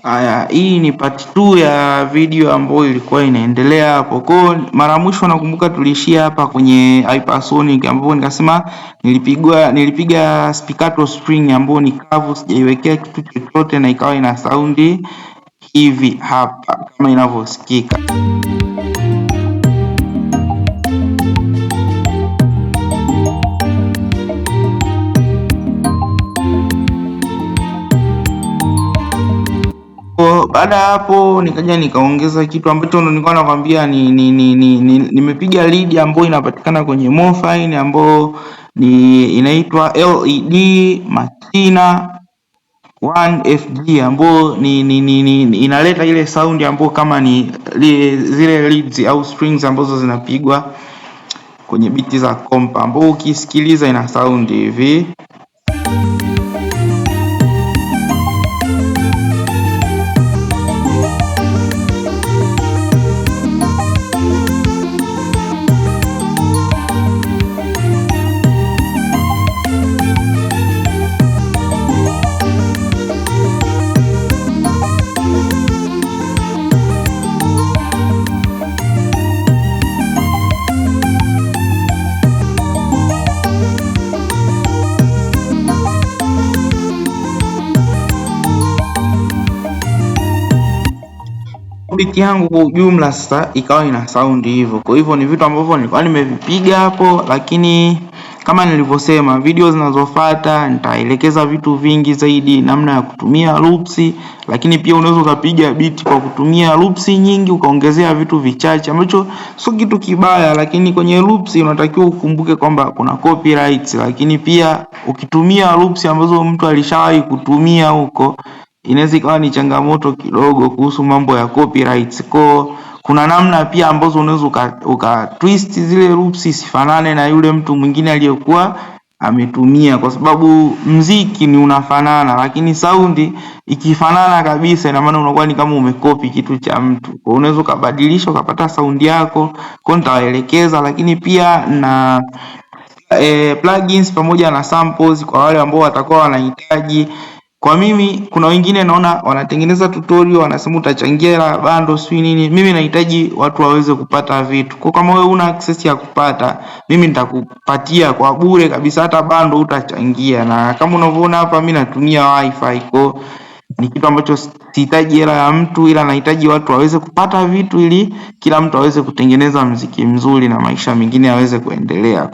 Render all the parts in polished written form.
Haya, hii ni part 2 ya video ambayo ilikuwa inaendelea hapo. Kwa mara mwisho nakumbuka tuliishia hapa kwenye Hypersonic ambapo nikasema nilipiga spiccato string ambayo ni kavu, sijaiwekea kitu chochote na ikawa ina saundi hivi hapa kama inavyosikika. Baada ya hapo nikaja nikaongeza kitu ambacho ndo nilikuwa nakwambia ni nimepiga lead ambayo inapatikana kwenye Morphine ambayo ni inaitwa LED Machina 1FG ambayo ni inaleta ile sound ambayo kama ni zile leads au strings ambazo zinapigwa kwenye biti za kompa, ambayo ukisikiliza ina sound hivi. Beat yangu kwa ujumla sasa ikawa ina sound hivyo. Kwa hivyo ni vitu ambavyo nilikuwa nimevipiga hapo, lakini kama nilivyosema, video zinazofuata nitaelekeza vitu vingi zaidi, namna ya kutumia loops, lakini pia unaweza ukapiga beat kwa kutumia loops nyingi ukaongezea vitu vichache, ambacho sio kitu kibaya, lakini kwenye loops unatakiwa ukumbuke kwamba kuna copyright, lakini pia ukitumia loops ambazo mtu alishawahi kutumia huko inaweza ikawa ni changamoto kidogo kuhusu mambo ya copyrights. Kwa kuna namna pia ambazo unaweza uka twist zile loops isifanane na yule mtu mwingine aliyekuwa ametumia, kwa sababu mziki ni unafanana, lakini saundi ikifanana kabisa, ina maana unakuwa ni kama umekopi kitu cha mtu. Kwa unaweza ukabadilisha ukapata saundi yako. Kwa nitawaelekeza, lakini pia na plugins pamoja na samples kwa wale ambao watakuwa wanahitaji. Kwa mimi kuna wengine naona wanatengeneza tutorial wanasema utachangia hela bando sijui nini. Mimi nahitaji watu waweze kupata vitu. Kwa kama wewe una access ya kupata, mimi nitakupatia kwa bure kabisa, hata bando utachangia. Na kama unavyoona hapa, mimi natumia wifi, kwa ni kitu ambacho sihitaji hela ya mtu, ila nahitaji watu waweze kupata vitu ili kila mtu aweze kutengeneza mziki mzuri na maisha mengine yaweze kuendelea.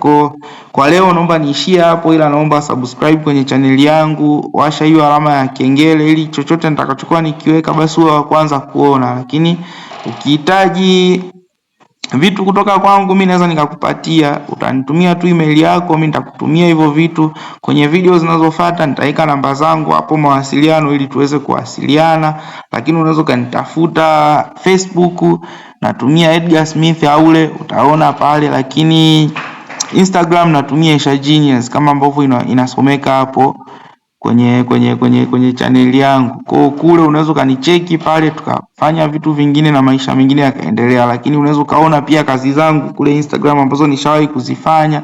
Kwa leo naomba niishie hapo, ila naomba subscribe kwenye chaneli yangu, washa hiyo alama ya kengele ili chochote nitakachokuwa nikiweka basi uwe wa kwanza kuona. Lakini ukihitaji vitu kutoka kwangu mimi naweza nikakupatia, utanitumia tu email yako, mimi nitakutumia hivyo vitu. Kwenye video zinazofuata nitaweka namba zangu hapo mawasiliano, ili tuweze kuwasiliana. Lakini unaweza ukanitafuta Facebook, natumia Edgar Smith Haule, utaona pale. Lakini Instagram natumia Isha Genius kama ambavyo inasomeka hapo kwenye chaneli yangu. Kwa kule unaweza ukanicheki pale tukafanya vitu vingine na maisha mengine yakaendelea, lakini unaweza ukaona pia kazi zangu kule Instagram ambazo nishawahi kuzifanya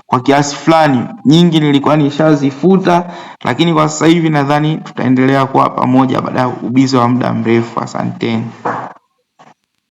kwa kiasi fulani, nyingi nilikuwa nishazifuta, lakini kwa sasa hivi nadhani tutaendelea kuwa pamoja baada ya ubizi wa muda mrefu. Asanteni.